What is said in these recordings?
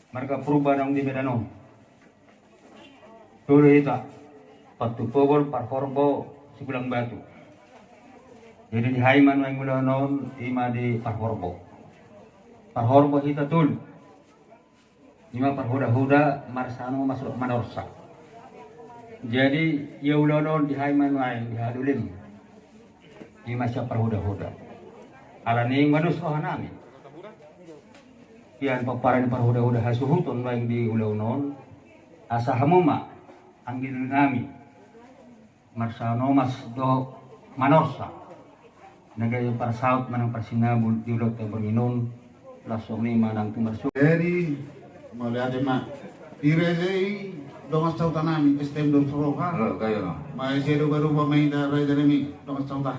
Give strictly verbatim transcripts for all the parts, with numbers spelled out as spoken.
Marga Purba naung di Medan on. Tolu hita, Patupogon, Parhorbo, Sigulang Batu. Jadi di hami ma nuaeng ulaon on, i ma di Parhorbo. Parhorbo hita tolu. I ma parhoda-hoda Marsanomas dohot Manorsa. Jadi ia ulaon on di hami ma nuaeng, di hadolim. I ma sian parhoda-hoda. Alani i manus rohanami. Ia pomparan ni parhoda-hoda hasuhuton nuaeng di ulaon on. Asa hamu ma anggi doli nami Marsanomas dohot Manorsa na gabe parsaut manang parsinabul di ulaonta borngin on. Laos songon i ma nang tu marsu. Jadi mauliate ma di raja i dongan sahuta nami S T M Dos Roha. Halo, gabe ma. Maesa do baru pamainta raja nami dongan sahuta.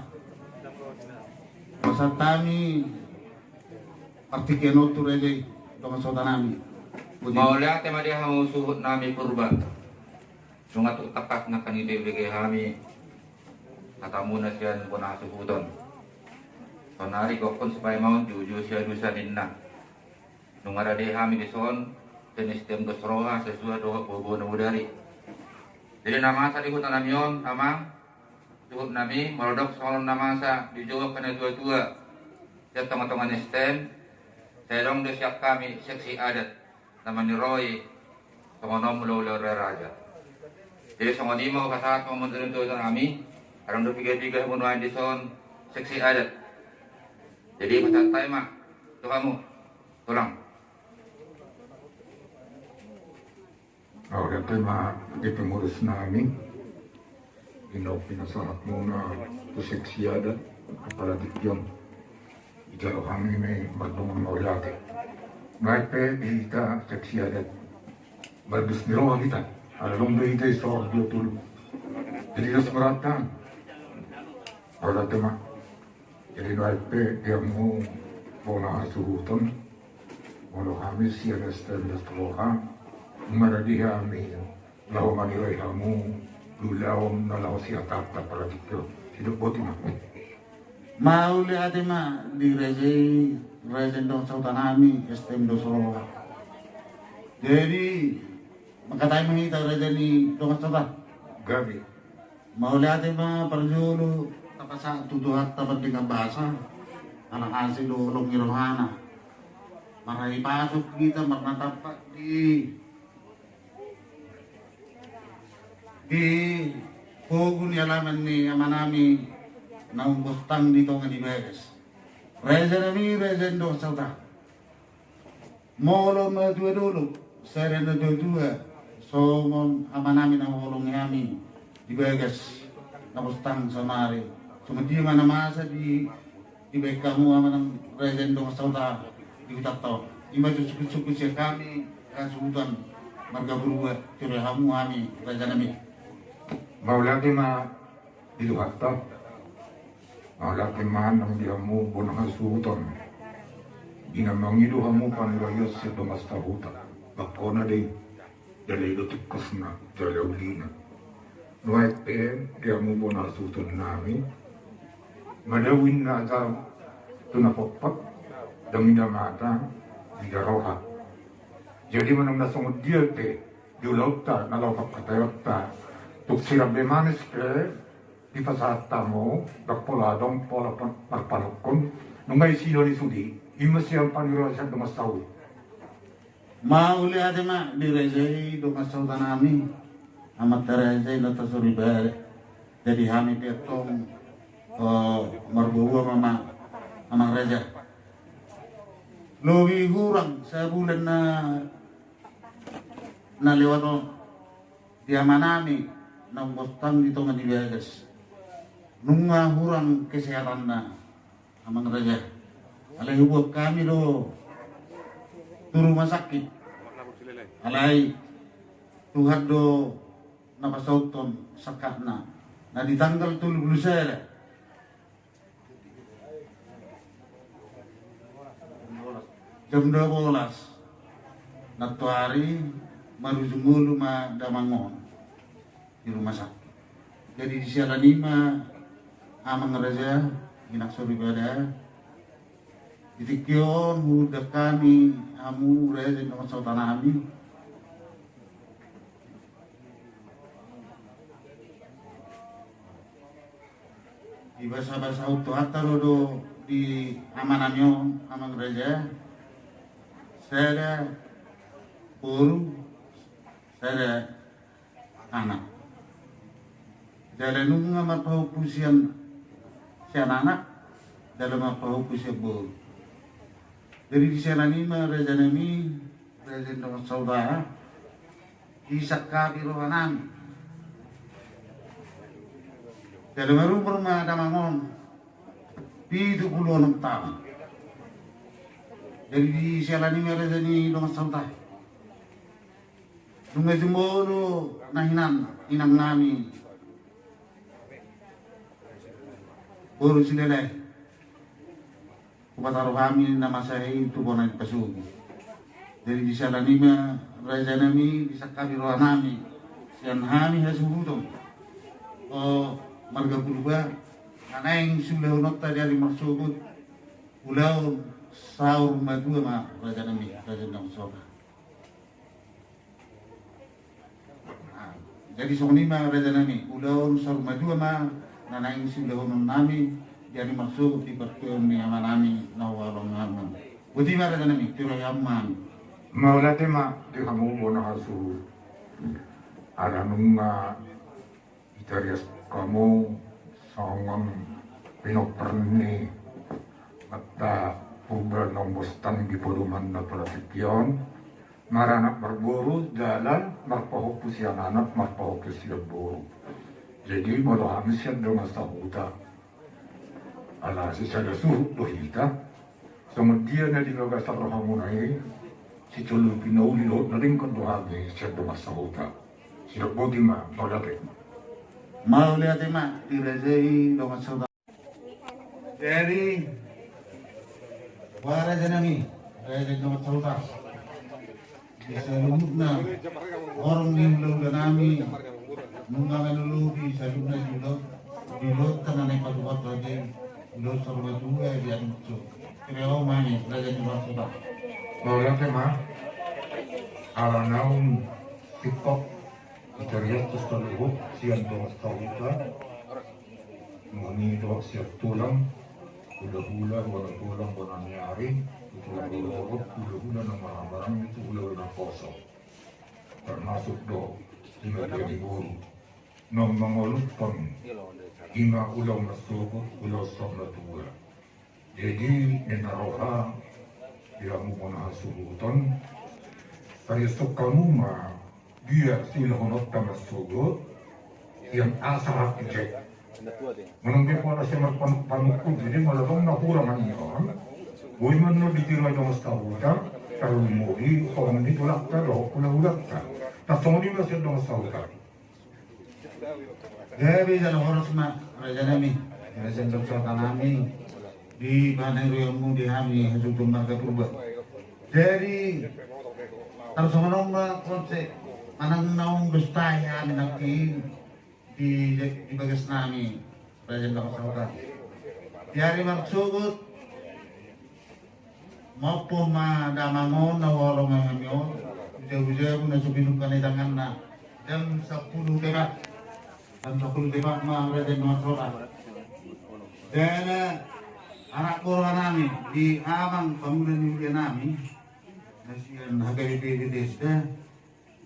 Pasahat hami partingkian on tu raja i dongan sahuta nami. Mauliate ma di hamu suhut nami Purba. Nunga tung tangkas nangkin dibege hami hatamuna sian bona hasuhuton. Saonari gokhon sipaima on juju sian dusa ninna. Nunga rade hami dison sian S T M Dos Roha sasua dohot bobo na bodari. Jadi na masa di huta nami on, amang, suhut nami, molo dok songon na masa dijou angka na tua-tua sian tonga-tonga ni S T M, sai adong do sian hami seksi adat na maniroi songon on mula-mula raja. Jadi songon i ma hupasahat ma mandolin tu huta nami, adong do piga-piga hamu nuaeng dison seksi adat. Jadi pasahat hami ma tu hamu, tulang. Mauliate ma di pengurus nami, di na pinasahatmuna tu seksi adat, apala tingki on. Dijalo hami ma i mardongan mauliate. Nuaeng pe di hita seksi adat, marbus ni roha hita. Ala adong do hita i saor dua tolu. Jadi dos ma rohanta. Mauliate ma. Jadi nuaeng pe di hamu bona hasuhuton, molo hami sian S T M Dos Roha, nunga rade hami laho maniroi hamu di ulaon na laho sihatahon apala tingki on. Sidok boti ma. Mauliate ma di raja i, raja ni dongan sahuta nami S T M Dos Roha. Jadi mangkatai ma hita raja ni dongan sahuta. Gabe. Mauliate ma parjolo tapasahat tu Tuhanta mardongan basa, ala asi do holong ni rohana. Marhite pasuk hita marnatampak di, di pogu ni alaman ni amanami naung bostang di tonga ni bagas. Raja nami, raja ni dongan sahuta. Molo matua dolok, sada na tua-tua, songon amanami na huholongi hami di bagas na bostang saonari. Songon dia ma na masa di, dibaen hamu amanami raja ni dongan sahuta di hutanta on. I ma jo sungkun-sungkun sian hami hasuhuton marga Purba, tiroi hamu hami raja nami. Mauliate ma di Tuhanta. Mauliate ma nang di hamu bona hasuhuton. Di na mangido hamu paniroion sian dongan sahuta. Bangkona do i. Jala i do tungkasna, jala ulina. Nuaeng pe di hamu bona hasuhuton nami. Madabu ninna aja tu na potpot, ndang ida mata, ida roha. Jadi manang na songon dia pe di ulaonta na laho pangkataionta, tung sirambe manis pe dipasahat hamu, ndang pola adong pola pa-, parpanungkun, nunga isina ni sude, i ma sian paniroion sian dongan sahuta. Mauliate ma di raja i dongan sahuta nami, amanta raja i na tarsori bale. Jadi hami pe antong, eh, marboaboa ma, ma, amang raja. Lobi hurang sabulan na na lewat on, di amanami naung bostang di tonga ni bagas. Nunga hurang kesehatanna, amang raja. Alai huboan hami do tu rumah sakit. Alai Tuhan do na pasauthon sangkapna. Na di tanggal tolu pulu sada jam dua bolas nantoari marujung ngolu ma damang on di rumah sakit. Jadi di siala ni i ma amang raja, inang soripada, Di tingki on huundang hami hamu raja ni dongan sahuta nami. Di basa-basa hutohanta do di amanami on, amang raja, sada boru, sada anak. Jala nunga marpahompu sian, sian anak, jala marpahompu sian boru. Jadi di siala ni i ma raja nami, raja ni dongan sahuta, disangkapi roha nami. Jala marumur ma damang on pitu pulu onom taon. Jadi di siala ni i ma raja ni dongan sahuta, nunga jumolo na hinan inang nami boru Silalahi. Hupataru hami na masa i tu bona ni pasogi. Jadi di siala ni i ma raja nami, disangkapi roha nami sian hami hasuhuton, o marga Purba, na naeng siulahononta di ari marsogot, ulaon saur matua ma raja nami, raja ni dongan sahuta. Jadi songon i ma raja nami, ulaon saur matua ma na naeng siulahonon nami di ari marsogot di partuaon ni amanami na huhaholongi hamu. Boti ma raja nami, tiroion ma hami. Mauliate ma di hamu bona hasuhut. Ala nunga itarias hamu songon pinompar ni Amanta Purba naung bostan di podoman na pala tingki on, maranak marboru jala marpahompu sian anak, marpahompu sian boru. Jadi molo hami sian dongan sahuta, ala sisada suhut do hita. Songon dia na di bagasan rohamuna i, sijolo pinauli dohot na denggan do hami sian dongan sahuta. Sidok boti ma, mauliate. Mauliate ma di raja i dongan sahuta. Jadi, boha raja nami, raja ni dongan sahuta, di saluhutna horong ni hulahula nami, nunga manulodi saluhutna di ulaon, di ulaonta na naeng patupaon raja i, ulaon saur matua di ari marsogot. Tiroion ma hami raja ni dongan sahuta. Mauliate ma. Ala naung tingkos itarias tu saluhut sian dongan sahuta, nunga i do sian tulang, hulahula, bona tulang, bona ni ari, tu tulang lolot, hulahula na marhahamaranggi, tu hulahula na poso, termasuk do di bagian boru, naung mangoluthon ima ulaon marsogot, ulaon saur matua. Jadi ninna roha di hamu bona hasuhuton, tariashon hamu ma dia siulahononta marsogot sian asa hatiha. Manang dia pola sian marpanuk-panuk pun, jadi molo adong na hurang annon, boi ma annon ditiroi dongan sahuta, tarlumobi horong ni tulangta dohot hulahulanta. Tarsongon i ma sian dongan sahuta. Gabe jala horas ma raja nami, raja ni dongan sahuta nami, di pangidoanmu di hami hasuhuton marga Purba. Jadi tarsongon on ma konsep manang naung dos tahi hami nangkin di, di bagas nami, raja ni dongan sahuta. Di ari marsogot, maompon ma damang on na huhaholongi hami on, jabu-jabu na so pinungka ni tanganna, jam sampulu tepat. Jam sampulu tepat ma raja ni dongan sahuta. Jala anak boru nami di amang pangula ni huria nami, na sian H K B P D S da,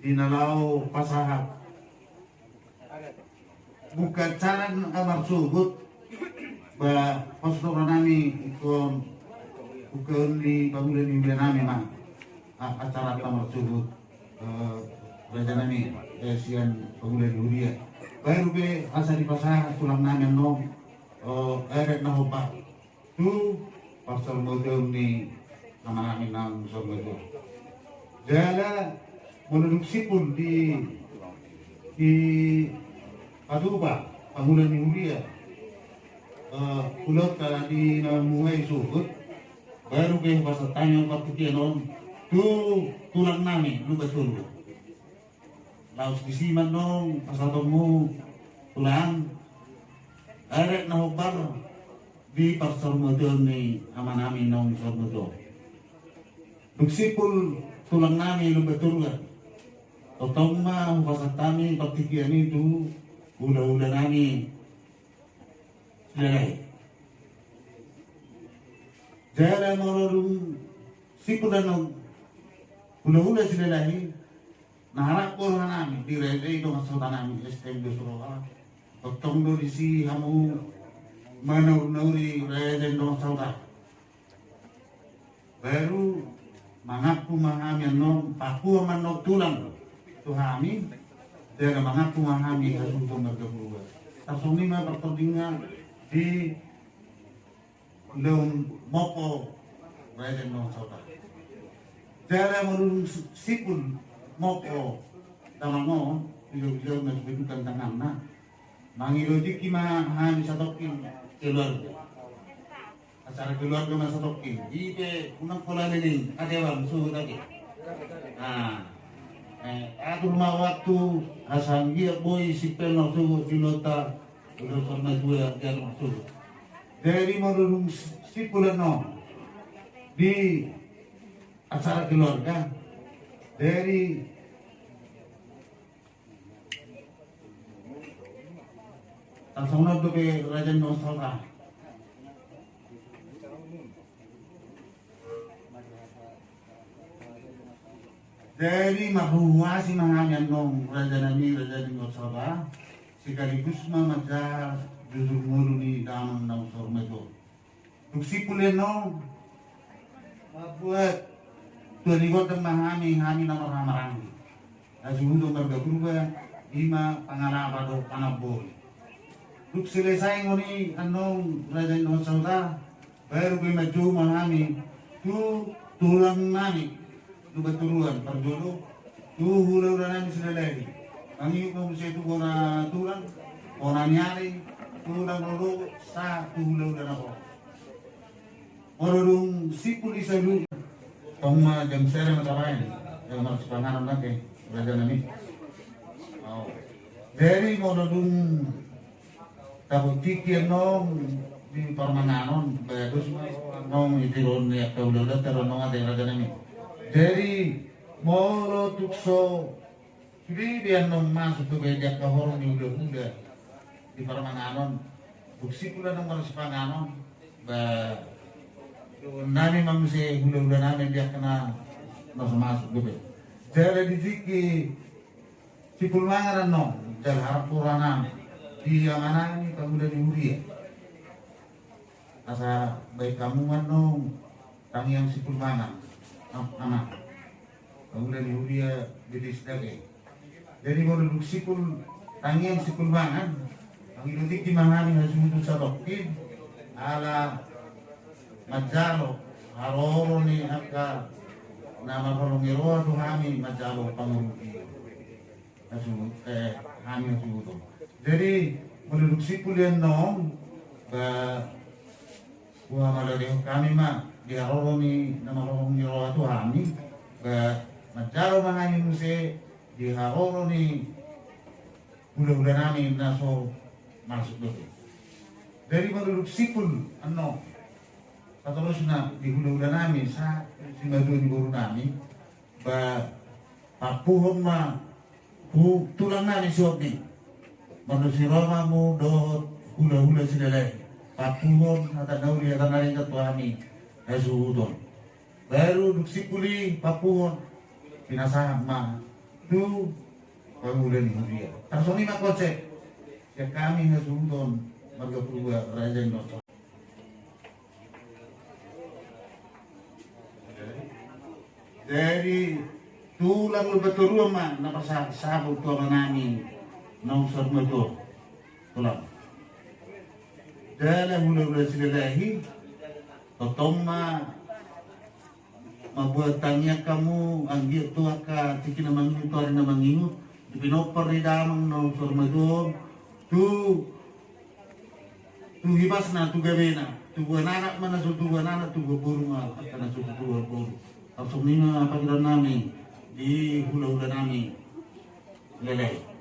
di na laho pasahat buka acara na marsogot, ba pos roha nami ingkon bukaon ni pangula ni huria nami ma acara na marsogot, eh, raja nami, eh, sian pangula ni huria. Baru pe asa dipasahat tulang nami annon, eh, adat na hombar tu parsaurmatua ni amanami naung saurmatua. Jala molo dung simpul di, dipatupa pangula ni huria, eh, ulaonta di na muhai sogot, baru pe hupasahat hami partingkian on tu tulang nami Lukas Tolu. Laos disi ma annon pasahatonmu tulang, adat na hombar Di parsormutuon ni amanami naung sormutuon. Dung simpul tulang nami Lumban Toruan. Tongtong ma hupasahat hami partingkian i tu hulahula nami Silalahi. Jala molo dung simpul annon hulahula Silalahi, na rap roha nami di raja i dongan sahuta nami S T M do Soroha. Tongtong do disi hamu manaurnauri raja i dongan sahuta. Baru mangampu ma hami annon, pakuhon ma annon tulang tu hami, jala mangampu ma hami hasuhuton marga Purba. Tarsongon i ma partordingna di ulaon mompo raja i dongan sahuta. Jala molo dung simpul mompo damang on, ulaon-ulaon na sude tu tantanganna. Mangido tingki ma hami satongkin keluarga. Acara keluarga ma satongkin. I pe unang pola leleng, ate bang, suhut ate. Nah, eh, atur ma waktu, asa anggiat boi simpel na suhut di lota, udah pernah dua anggiat na suhut. Jadi molo dung si-, simpul annon di acara keluarga. Jadi Tarsongon on dope raja i dongan sahuta. Jadi marhuhuasi ma hami annon raja nami, raja i dongan sahuta. Sekaligus ma manjaha jujur ngolu ni damang naung sormutuon. Dung simpul annon, mambuat tua ni gondang ma hami, hami na marhahamaranggi. Hasuhuton marga Purba, i ma pangalapa dohot panamboli. Dung selesai ngoni annon raja i dongan sahuta, baru boi manjou ma hami tu tulang nami Lumban Toruan parjolo, tu hulahula nami Silalahi. Mangihuthon ma muse tu bona tulang, bona ni ari, tulang lolo, sahat tu hulahula na ho. Molo dung simpul i saluhutna, tong ma jam sada ma tabaen, jam marsipanganon nangkin, raja nami. Au. Jadi molo dung Tabuat tingki annon di parmanganon, bagus ma annon i tiron ni angka hulahula, tiron nonga di raja nami. Jadi molo tung so sude be annon masuk tu be di angka horong ni hulahula di parmanganon, dung simpul annon marsipanganon, ba nami ma muse hulahula nami di angka na masuk tu be. Jala di tingki simpul mangan annon, jala harap roha nami di amanami pangula ni huria. Asa baen hamu annon tangiang simpul mangan. Am-, amang. Pangula ni huria B T S dage. Jadi molo dung simpul tangiang simpul mangan, mangido tingki ma hami hasuhuton satongkin, ala manjalo haroro ni angka na marholong ni roha tu hami manjalo pangurupi. Hasuhut-, eh, hami hasuhuton. Jadi molo dung simpul i annon, ba, huhamalolehon hami ma di haroro ni na marholong ni roha tu hami, ba, manjalo ma hami muse di haroro ni hulahula nami na so masuk dope. Jadi molo dung simpul annon, satorusna di hulahula nami sahat tu simatua ni boru nami, ba, pampuhon ma tu tulang nami si Ondi. Molo si Roma mu dohot hulahula Silalahi, pampuhon hata na uli hata na denggan tu hami hasuhuton. Baru dung simpul i pampuhon, pinasahat ma tu pangula ni huria. Tarsongon i ma konsep sian hami hasuhuton marga Purba, raja i dongan sahuta. Jadi tulang Lumban Toruan ma na pasahat saput tu amanami naung saur matua, tulang. Jala hulahula Silalahi, tongtong ma mambuat tangiang hamu, anggiat tu angka tingki na mangihut, tu ari na mangihut, di pinompar ni damang naung saur matua on, tu, tu hibasna, tu gabena, tubuan anak ma na so tubuan anak, tubuan boru ma angka na so tubuan boru. Langsung i ma pangidoan nami di hulahula nami Silalahi.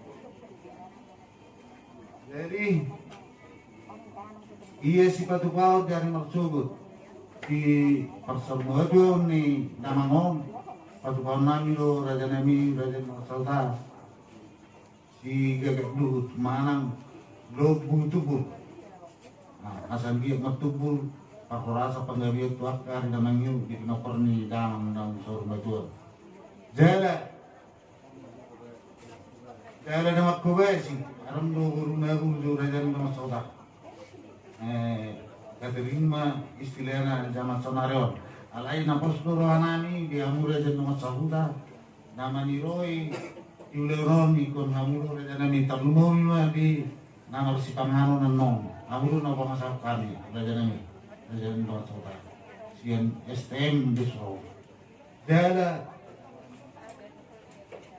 Jadi Ia sipatupaon di ari marsogot di parsombaon ni damang on, patupaonnami do rajanami, raja ni Dongan Sahuta, sigagah duhut manang lombu tubu. Asa anggiat martubu parhorasan panggabean tu angka ari damang i di pinompar ni damang na saur matua. Jala Jala na mangkobasi, adong do boru na burju raja ni Dongan Sahuta. Gabe ring ma istilahna zaman saonari on. Alai na pos do rohanami di hamu raja ni Dongan Sahuta na maniroi di ulaon on, ingkon hamu do rajanami, tarlumobi ma di na marsipanganon annon. Hamu do na pamasahon hami rajanami, raja ni Dongan Sahuta, sian S T M Dusro. Jala,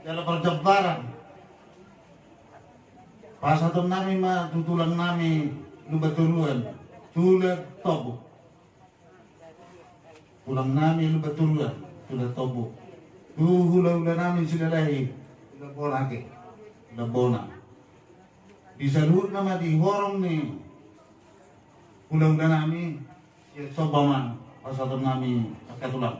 jala parjambaran pasahatonnami ma tu tulangnami Lumban Toruan, tulan Tombuk. Tulangnami Lumban Toruan, tulan Tombuk. Tu hulahulanami Silalahi, tulan Bona ate, tulan Bona. Di saluhutna ma di horong ni hulahulanami, sian somba ma pasahatonnami angka tulang.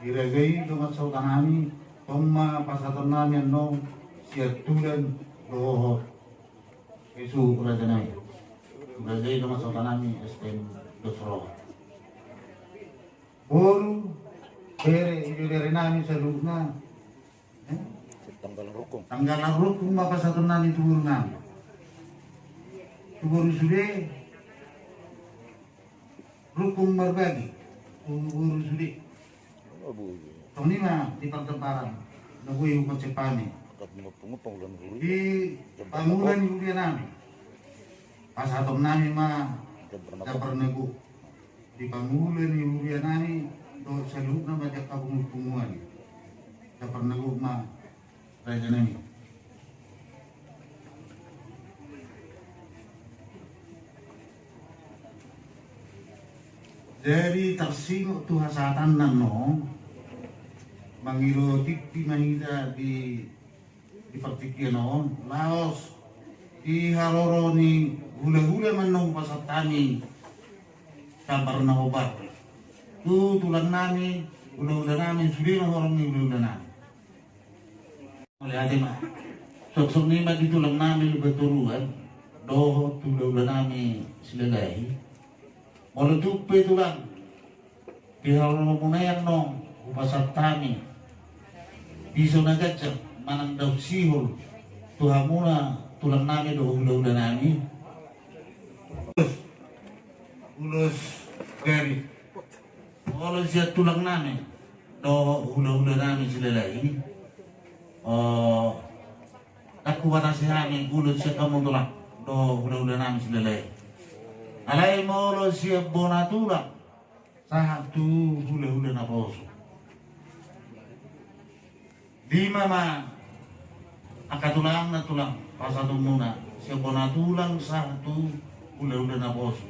Di raja i Dongan Sahutanami, tong ma pasahatonnami annon sian tulan dohot suhut rajanami. Raja i Dongan Sahutanami S T M Dusro. Boru, bere, ibeberenami saluhutna. Tanggalan rungkung. Tanggalan rungkung ma pasahatonnami tu borunami. Tu boru sude, rungkung marbagi tu boru sude. Tong i ma di parjambaran na boi hukonsep hami di pangula ni hurianami. Pasahatonnami ma jambar na gok di pangula ni hurianami dohot saluhutna ma di angka punguan-punguan. Jambar na gok ma rajanami. Jadi tarsingot tu hasahatan annon, mangido tingki ma hita di di partingkian on, laos di haroro ni hulahula ma annon hupasahat hami jambar na hombar tu tulangnami, hulahulanami, sude ma horong ni hulahulanami. Mauliate ma. Songon i ma di tulangnami Lumban Toruan dohot tu hulahulanami Silalahi. Molo tung pe tulang, di haroromuna i annon hupasahat hami piso na ganjang manang daun sihol tu hamuna tulangnami dohot hulahulanami. Ulos, ulos gari. Molo sian tulangnami dohot hulahulanami Silalahi, o, ndang hubatasi hami ulos sian hamu tulang dohot hulahulanami Silalahi. Alai molo sian bona tulang sahat tu hulahula naposo. Lima ma angka tulang na tulang pasahatonmuna, sian bona tulang sahat tu hulahula naposo.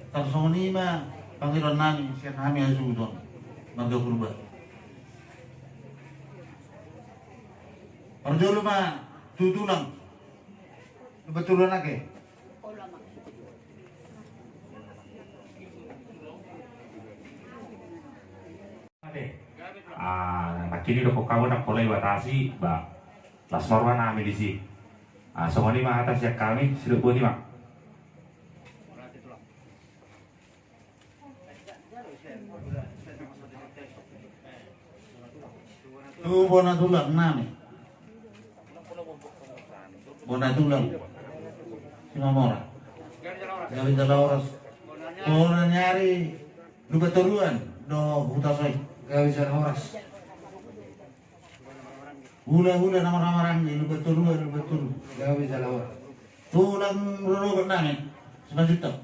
Tarsongon i ma pangidoannami sian hami hasuhuton marga Purba. Parjolo ma tu tulang. Lumban Toruan ate. Ate. Ah, nangkin i dohonon hamu nang pola dibatasi, ba. Las ma rohanami disi. Ah, songon i ma hata sian hami, sidok boti ma. Tu bona tulangnami. Bona tulang. Simamora. Gabe jala horas. Bona ni ari Lumban Toruan dohot Hutasoit. Gabe jala horas. Hulahula na marhahamaranggi, Lumban Toruan, Lumban Toruan. Gabe jala horas. Tulang rorobot nami, Simanjuntak.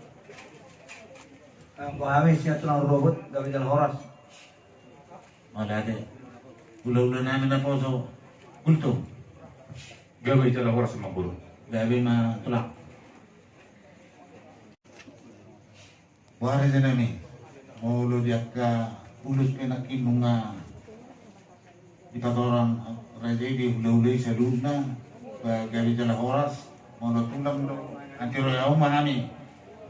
Anggo hami sian tulang rorobot, gabe jala horas. Mauliate. Hulahula nami naposo, Gultom. Gabe jala horas ma boru. Gabe ma tulang. Boha rajanami, molo di angka ulos pe nangkin nunga dipatorang raja i di hulahula i saluhutna, Gabe jala horas, molo tulang do, nanti ro au ma hami,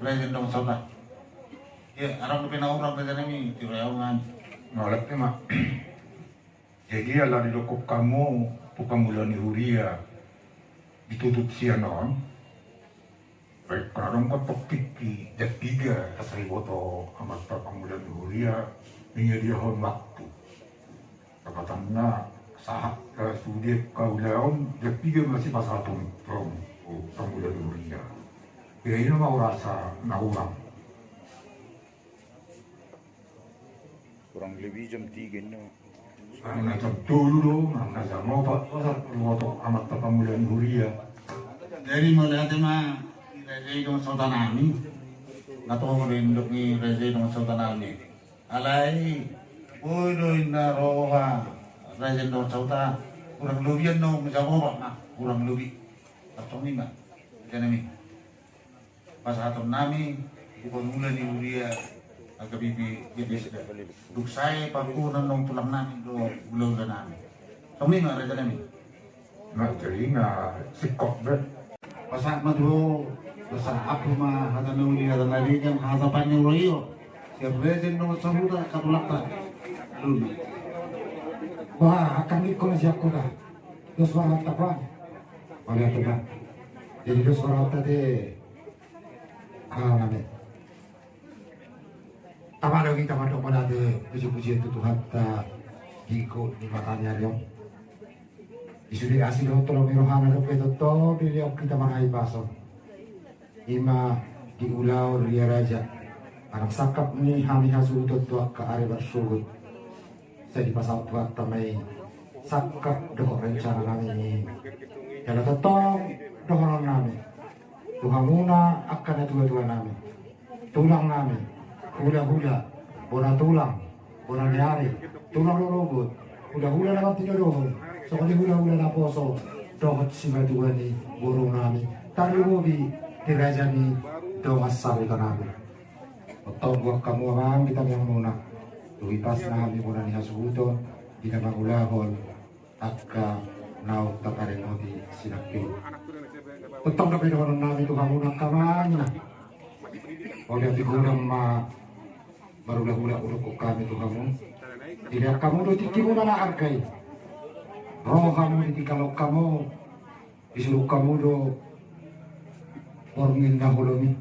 raja ni dongan sahuta. Ia, arang dope na urang raja nami, tiro au ma hami. Mauliate ma. Jadi ala didokkon hamu tu pangula ni huria ditutup sian on. Baik, kadang kau topikki, jam piga asa iboto amanta pangula ni huria, menyediakan waktu. Tapatanna sahat, eh, sude kaulaon, jam piga masih pasahaton tu pangula ni huria. Kira-kira mau rasa na urang. Kurang lebih jam tiga ini. Nang na jam tolu do, nang na jam opat, pasal perboto amanta pangula ni huria. Jadi mauliate ma, raja i dongan sahuta nami. Na toho do induk ni raja i dongan sahuta nami. Alai, boi do inna roha, raja i dongan sahuta, kurang lobian do jam opat ma, kurang lobi. Tartong i ma, raja nami. Pasahaton nami tu pangula ni huria H K B P G B S da. Dung sae pangkunan nang tulang nami do hulahula nami. Tong i ma raja nami. Na jadi na singkop be. Pasahat ma tu ho, pasahat ma hata na uli, hata na denggan, hata panjang urai ho. Sian raja ni dongan sahuta, angka tulangta. Lulu. Bah, akan ikon siap kota. Dos warata pan. Mauliate ma. Jadi dos warata te. Ah, name. Tama do hita mandok mauliate, puji-pujian tu Tuhanta, di ingkon ni mataniari on. Di sude asi dohot holong ni rohana dope tongtong dilehon hita marhahipason. Ima di ulaon ria raja. Manang sangkap ni hami hasuhuton tu angka ari marsogot. Sai dipasaut Tuhanta ma i sangkap dohot rencana nami i. Jala tongtong dohonon nami tu hamuna angka natuatua nami, tulang nami, hulahula, bona tulang, bona ni ari, tulang rorobot, hulahula na mantinodohon, songon i hulahula naposo dohot simatua ni boru nami, tarlumobi di raja ni dongan sahuta nami. Tongtong buat hamu amang di tangiangmuna, tu hipasna hami bona ni hasuhuton di na mangulahon angka naung tataringoti sinangkin. Tongtong dope dohonon nami tu hamuna angka amang, na mauliate godang ma marhulahula hudokkon hami tu hamu. Dilehon hamu do tingkimuna na arga i. Ro hamu, ditinggalhon hamu, disuruk hamu do borngin na holom i.